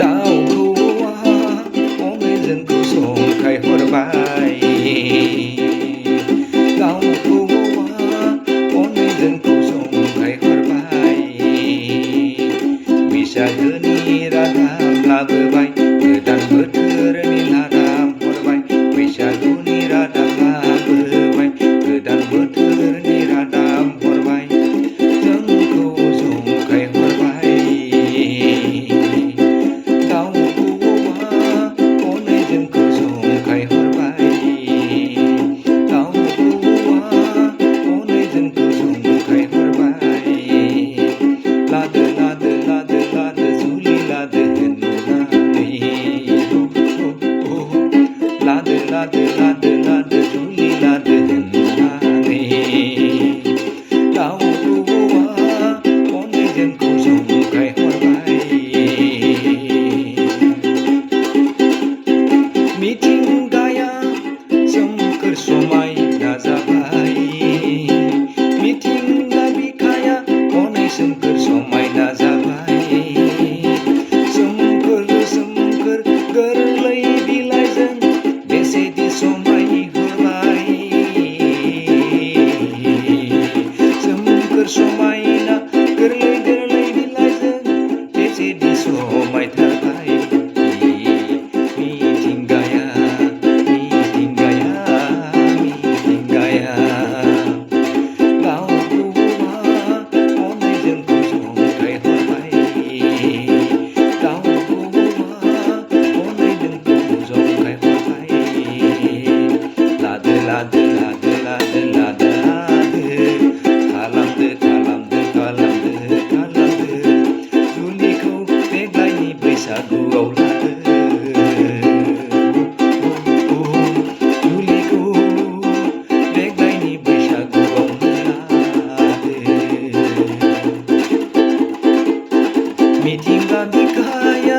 दाउखौआ हनै जोंखौ जंखायहरबाय दाउखौआ हनै जोंखौ जंखायहरबाय बैसागोनि रादाब लाबोबाय गोदान बोथोरनि लादाब हरबाय बैसागुनि रादाब लाबोबाय गोदान बोथोरनि रादाब हरबाय जोंखौ जंखायहरबाय दाउखौआ हनै जोंखौ जंखायहरबाय दाउखौआ हनै जोंखौ जंखायहरबाय लादो लादो लादो लादो जुलि लादो होननानै लादो लादो लादो लादो जुलि लादो होननानै दाउखौआ हनै जोंखौ जंखायहरबाय मिथिंगाया सोमखोर समायना जाबाय मिथिंगा बिखाया हनै सोमखोर समायना जाबाय सोमखोर सोमखोर गोरलै बिलाइजों बेसेदि समायहोबाय सोमखोर समायना गोरलै गोरलै बिलाइजों बेसेदि समायथारबाय मिथिंगाया मिथिंगाया मिथिंगाया दाउखौआ हनै जोंखौ जंखायहरबाय दाउखौआ हनै जोंखौ जंखायहरबाय लादो लादो लादो लादो लादो खालामदो खालामदो खालामदो खालामदो जुलिखौ देग्लायनि बैसागुआव लादो जुलिखौ देग्लायनि बैसागुआवनो लादो मिथिंगा बिखाया